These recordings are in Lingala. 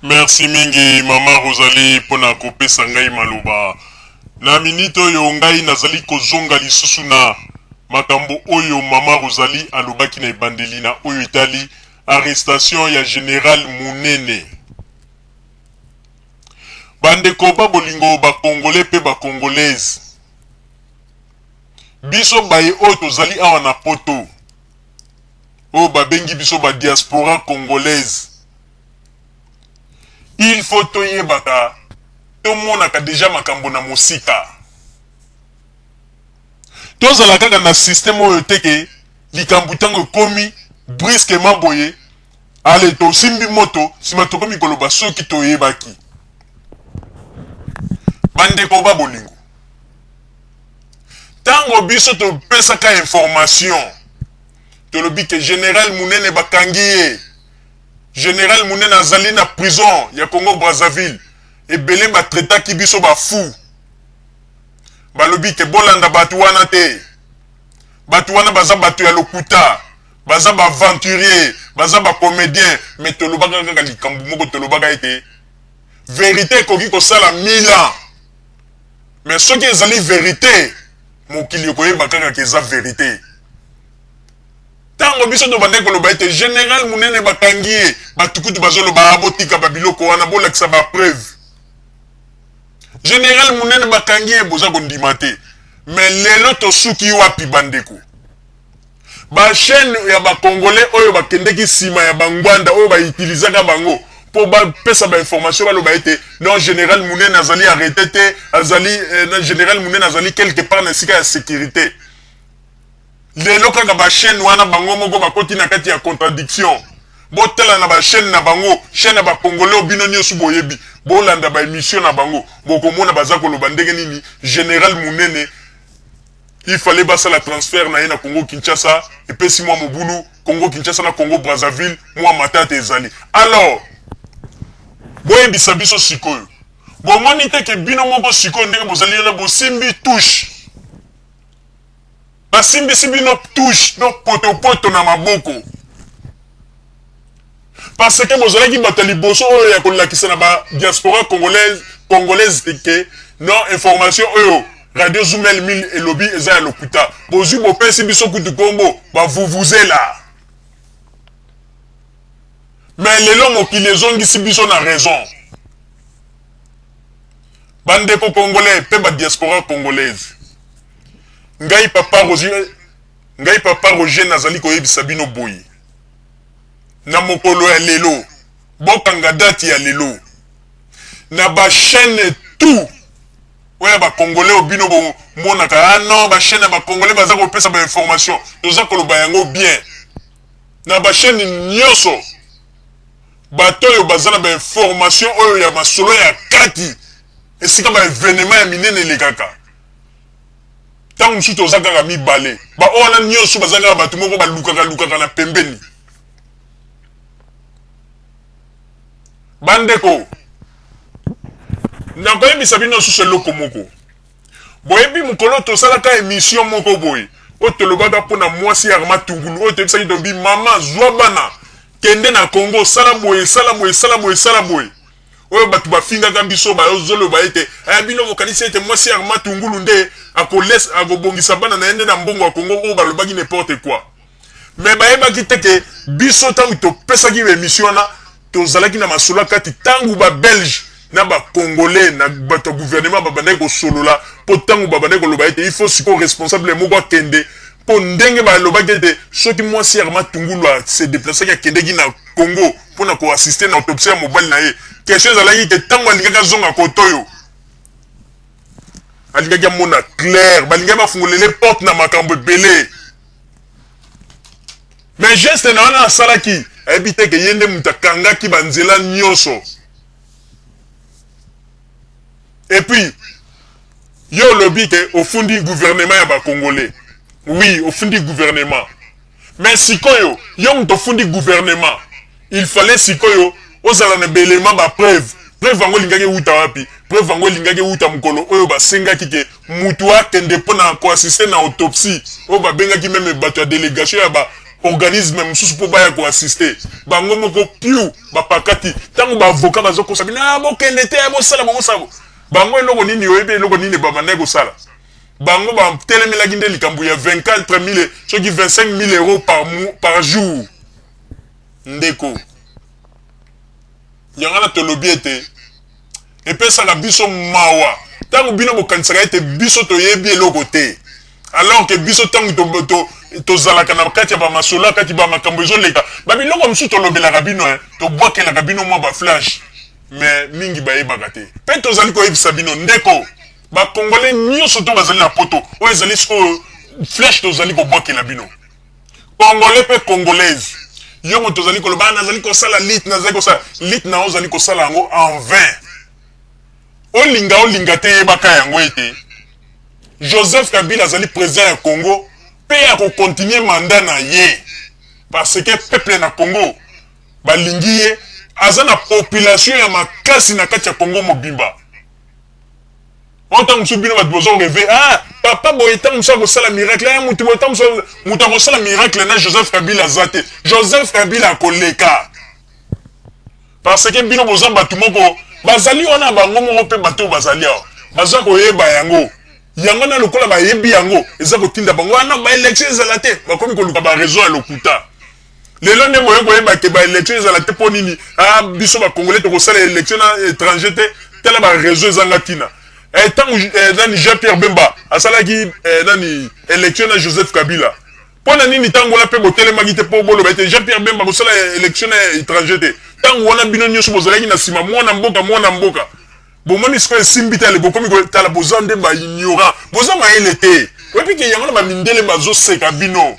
Merci mingi mama Rosalie pona kopesa ngai maloba. Na minute oyo ngai nazali kozonga lisusu na makambo oyo mama Rosalie alobaki na ebandeli na oyo etali arrestation ya general Munene. Bandeko ba bolingo ba congolais pe ba congolaise, biso baye oyo tozali awa na poto, oyo babengi biso ba diaspora congolaise, il faut toyebaka, tomonaka dejà makambo na mosika. Tozala kaka na système oyo te ke likambo tango ekomi brusquement boye, allez tosimbi moto, sima tokomi koloba soki toyebaki. Bandeko ba bolingo, tango biso topesaka information, tolobi ke general Munene bakangi ye, general Munene azali na prison ya Congo Brazzaville, ebele ba traitaki biso ba fous. Balobi ke bolanda batu wana te, batu wana baza batu ya lokuta, baza ba aventuriers, baza ba comediens. Mais tolobaka kaka likambo moko, tolobaka ete verite ekoki kosala 1000 ans, mais soki ezali verite, mokili ekoyeba kaka ke eza verite. Tango biso tobandaki koloba ete general Munene bakangi ye, batu kutu bazoloba ah, botika ba biloko wana, bolakisa ba preuve. General Munene bakangi ye, boza kondima te. Mais lelo tosuki wapi bandeko? Ba chaîne ya ba congolais oyo bakendeki sima ya ba Ngwanda oyo ba utilisaka bango po bapesa ba information, baloba ete non, general Munene azali arrêté te, azali na general Munene azali quelque part na esika ya sécurité. Lelo kaka ba chaîne wana bango moko bakoti na kati ya contradiction. Botala na ba chaîne na bango, chaîne ya ba congolais oyo bino nioso boyebi, bolanda ba émission na bango, bokomona baza koloba ndenge nini general Munene il fallait basala transfert na ye na Congo Kinshasa, epesi mwa mobulu Congo Kinshasa na Congo Brazzaville, mwa matata ezali. Alors boyebisa biso sikoyo, bomoni te ke bino moko sikoyo ndenge bozali wana bosimbi touche, basimbisi bino touche donc potopoto na maboko, parce que bozalaki bato ya liboso oyo ya kolakisa na ba diaspora congolaise ke non, information oyo Radio Zoom 1000 elobi eza ya lokuta. Bozwi bopesi biso kutu kombo bavuvuzela. Mais lelo mokili ezongisi biso na raison. Bandeko congolais pe ba diaspora congolaise, ngai papa Roger nazali koyebisa bino boye na mokolo ya lelo, bokanga date ya lelo na ba chaîne tout oyo ya ba congolais oyo bino bomonaka, ah non, ba chaîne ya ba congolais baza kopesa ba information, toza koloba yango bien na ba chaîne nyonso. Bato oyo baza na ba information oyo ya masolo ya kati esika ba evenement ya minene elekaka, ntango mosusu toza kaka mibale, ba oyo wana nyonso baza kaka bato moko balukaka lukaka na pembeni. Bandeko, nakoyebisa bino lisusu eloko moko. Boyebi mokolo tosalaka emission moko boye oyo tolobaka mpo na mwasi ya Armand Tungulu, oyo toyebisaki tobi mama zwa bana kende na Congo, sala boye, sala boye, sala boye, sala boye, oyo bato bafingaka biso, bazoloba ete aya bino bokanisi ete mwasi ya Armand Tungulu nde akobongisa bana na ye nde na mbongo ya Congo, oyo balobaki n'importe quoi. Mais bayebaki te ke biso ntango topesaki ba emission wana tozalaki na masolo kati ntango ba Belge na ba Congolais na bato ya gouvernement babandaki kosolola, mpo ntango babandaki koloba ete il faut sikoyo responsable moko akende, mpo ndenge balobaki ete soki mwasi ya Armand Tungulu se déplaçaki akendeki na Congo mpona koassister na autopsie ya mobali na ye, question ezalaki ke ntango alingaki azonga koto oyo alingaki amona clair, balingaki bafungolele porte na makambo ebele. Mais geste na wana asalaki, ayebi te ke ye nde moto akangaki banzela nyonso. Et puis yo olobi ke ofundi gouvernement ya ba congolais, oui ofundi gouvernement, mais sikoyo yo moto ofundi gouvernement, il fallait sikoyo ozala na belema ba preuve. Preuve yango elingaki ewuta wapi? Preuve yango elingaki ewuta mokolo oyo basengaki ke mutu akende mpona koassister na autopsie, oyo babengaki meme bato ya délégation ya ba Organisme mosusu mpo baya koassiste bango moko piu bapakati. Ntango baavocat bazokosa bino, ah, bokende te, bosala bokosala bango eloko nini? Oyebi eloko nini babandaki kosala? Bango batelemelaki nde likambo ya 24 000 soki 25 000 euros par jour. Ndeko, yango wana tolobi ete epesaka biso mawa ntango bino bokanisaka ete biso toyebi eloko te, alors que biso ntango tozalaka na kati ya bamasolo, kati bamakambo ezoleka, babiloko mosusu tolobelaka bino, tobwakelaka bino mwa baflash, mais mingi bayebaka te. Mpe tozali koyebisa bino, ndeko, bakongolais nyonso to bazali na Poto, oyo ezali sikoyo flash tozali kobwakela bino. Congolais mpe Congolaise, yo moto ozali koloba nazali kosala lutte, nazali kosala lutte na, ozali kosala yango en vain. Olinga olinga te, yebaka yango ete Joseph Kabila azali président ya Congo mpe akocontinuer mandat na ye, parce que peuple na Congo balingi ye. Aza na population ya makasi na kati ya Congo mobimba. Oyo ntango mosusu bino bato bozo rêver, ah, papa boye, ntango mosusu akosala miracle ya motu boye, ntango mosusu moto akosala miracle na Joseph Kabila aza te. Joseph Kabila akoleka, parce que bino boza bato moko bazali wana, bango moko mpe bato oyo bazali awa baza koyeba yango. Yango na lokola bayebi yango, eza kotinda bango wana baélection ezala te. Bakomi koluka baraison ya lokuta. Lelo nde boye koyeba ke baélection ezala te mpo nini? Ah, biso bacongolais tokosala élection na étranger te. Tala baraison ezanga ntina. Ntango nani, Jean Pierre Bemba asalaki nani, élection na Joseph Kabila, mpo na nini ntango wana mpe botelemaki te mpo boloba ete Jean Pierre Bemba kosala élection na étranger te? Ntango wana bino nyonso bozalaki na nsima mwana mboka, mwana mboka. Bomoni sikoyo esimbi te. Ale, bokomi kotala, boza nde baignorant, boza mayele te. Oyebi ke yango na bamindele bazoseka bino,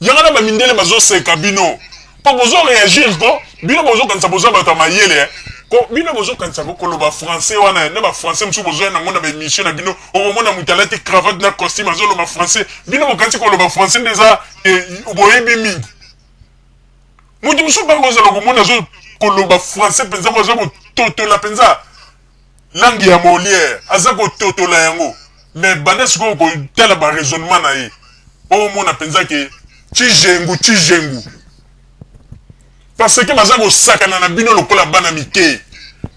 yango na bamindele bazoseka bino mpo bozo réagir ko bino bozokanisa boza bato ya mayele. Ko bino bozokanisa ko koloba français wana na bafrançais mosusu bozoya nango na baémission na bino, okomona moto alati cravate na costume azoloba français. Bino bokanisi koloba français nde eza boyebi mingi. Moto mosusu mpe kozala komona azo koloba français mpenza, aza kototola mpenza langue ya Molière, aza kototola yango, mais banda sikoyo kotala baraisonnement na ye, omona mpenza ke cijengu cijengu, parce que baza kosakana na bino lokola bana mike,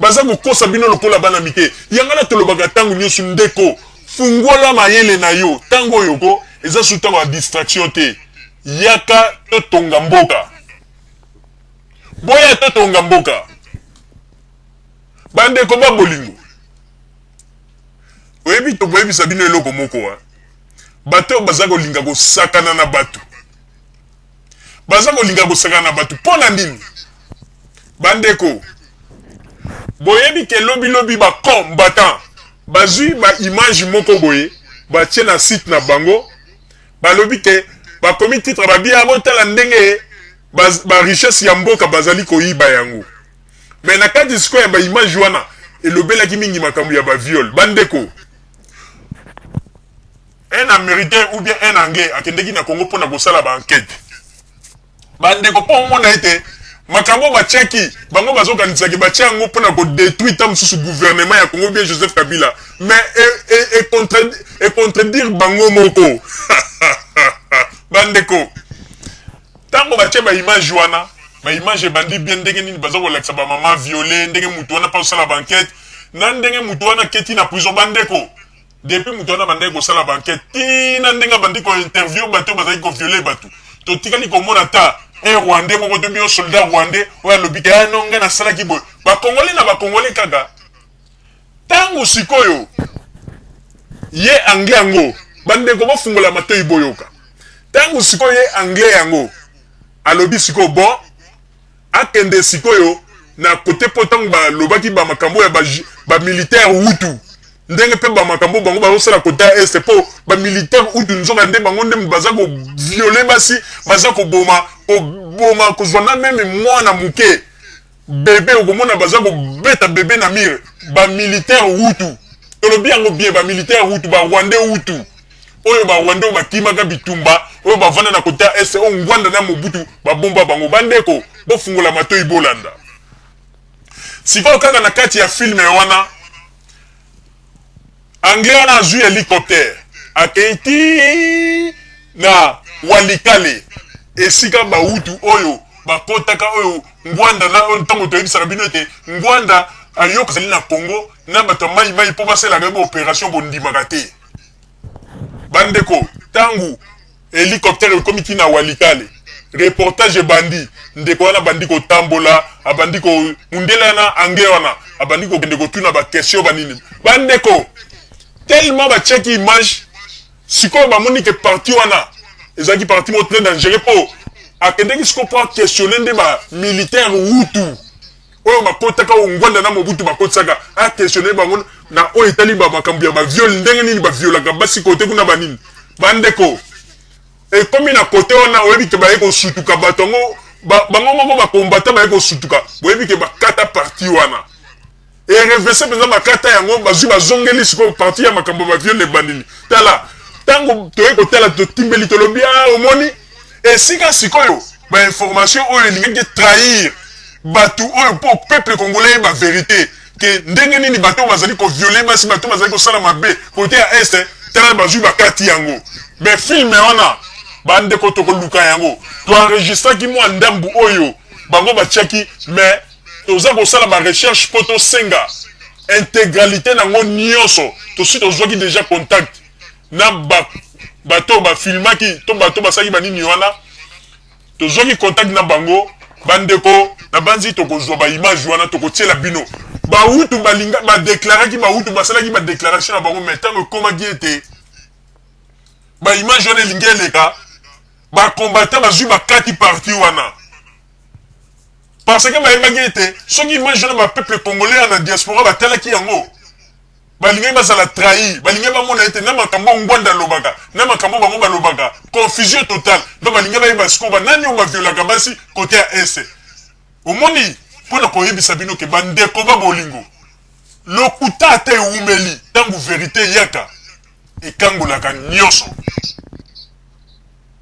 baza kokosa bino lokola bana mike. Yango na tolobaka ntango nyonso, ndeko, fungola mayele na yo. Ntango oyo ko eza su ntango ya distraction te. Yaka totonga mboka, boya totonga mboka. Bandeko ba bolingo, oyebi, tokoyebisa bino eloko moko wa bato oyo baza kolinga kosakana na bato, baza kolinga kosakana na bato mpo na nini? Bandeko, boyebi ke lobilobi bacombattant bazwi baimage moko boye, batie na site na bango, balobi ke bakomi titre, babi yango, tala ndenge barichesse ya mboka bazali koyiba yango. Mais na kati sikoyo ya baimage wana, elobelaki mingi makambo ya baviol. Bandeko, un Américain ou bien un Anglais akendeki na Congo mpona kosala baenquête, bandeko, mpo omona ete makambo batiaki, bango bazokanisaki batia yango mpona kodétruire ta mosusu gouvernement ya Congo, bien Joseph Kabila, mais econtredire bango moko. Bandeko, ntango batie baimage wana, baimage ebandi bien ndenge nini baza kolakisa bamama violé, ndenge mutu wana mpa kosala baenquête, na ndenge mutu wana aketi na prison. Bandeko, depuis mutu wana bandaki kosala baenquête tina ndenge abandi kointerview bato bazalaki kovioler bato, totikali komona ta un Rwandais moko to bien soldat rwandais oyo alobi ke ano ngai nasalaki boye. Bakongolais na bakongolais kaka. Ntango sikoyo ye Anglais yango, bandeko, bofungola matoi boyoka, ntango sikoyo ye Anglais yango alobi sikoyo, bon, akende sikoyo na kote, mpo ntango balobaki bamakambo ya bamilitaire Hutu, ndenge mpe bamakambo bango bazosala kota ya Est, mpo bamilitaire Hutu nzoka nde bango nde baza kovioler basi, baza koboma, koboma, kozwa na même mwana moke, bébé, okomona baza kobeta bébé na mire. Bamilitaire Hutu, tolobi yango bien, bamilitaire Hutu, barwandais Hutu oyo, barwandais oyo bakimaka bitumba, oyo bavanda na kota Est, oyo Ngwanda na Mobutu babomba bango. Bandeko, bofungola matoi bolanda. Sikoyo kaka na kati ya film wana, Anglais wana azwi hélicoptère, akei ti na Walikale. Esika bahutu oyo bakotaka oyo Ngwanda na oyo ntango toyebisaka bino ete Ngwanda ayoka azali na Congo na bato ya mai mai mpo basalaka ye baoperation, bondimaka te. Bandeko, ntango hélicoptère ekomi ti na Walikale, reportage ebandi. Ndeko wana abandi kotambola, abandi ko mundele wana anglais wana abandi kokende kotuna baquestion banini. Bandeko, tellement batiaki image, sikoyo bamoni ke partie wana ezalaki partie moko très dangereux, mpo akendeki sikoyo mpo aquestionne nde bamilitaire hutu oyo bakotaka, oyo Ngwanda na Mobutu bakotisaka, aquestionne bango na oyo etali bamakambo ya baviol, ndenge nini baviolaka basi kote kuna banini. Bandeko, ekomi na kote wana, oyebi ke baye kosutuka bato yango, bango moko bakombata, baye kosutuka. Boyebi ke bakata partie wana, erevese mpenza, bakata yango, bazwi, bazongeli sikoyo partie ya makambo baviol ebandeli. Tala, ntango toye kotala, totimbeli, tolobi: "A, omoni esika sikoyo bainformation oyo elingaki trahir bato oyo, mpo peuple congolais yeba vérité ke ndenge nini bato oyo bazali kovioler basi, bato bazali kosala mabe kote ya Est. Tala, bazwi, bakati yango." Mais film wana, bandeko, tokoluka yango. Toenregistraki mwa ndambu oyo bango batiaki, mais toza kosala barecherche mpo tosenga intégralité nango nyonso. Tosi tozwaki déjà contact na bato bafilmaki to bato basalaki banini wana. Tozwaki contact na bango. Bandeko, na banzi tokozwa baimage wana, tokotiela bino. Bahutu balinga badeklaraki, bahutu basalaki badéclaration na bango, mais ntango ekomaki ete baimage wana elingi eleka, bacombattant bazwi, bakati partie wana, parce que bayebaki ete soki image wana, bapeuple congolais ya na diaspora batalaki yango, balingaki bazala trahi, balingaki bamona ete na makambo Ngwanda alobaka na makambo bango balobaka, confusion totale. Donc balingi bayeba sikoyo banani oyo baviolaka basi kote ya Est. Omoni, mpona koyebisa bino ke bandeko ba bolingo, lokuta ata ewumeli, ntango vérité eyaka, ekangolaka nyonso.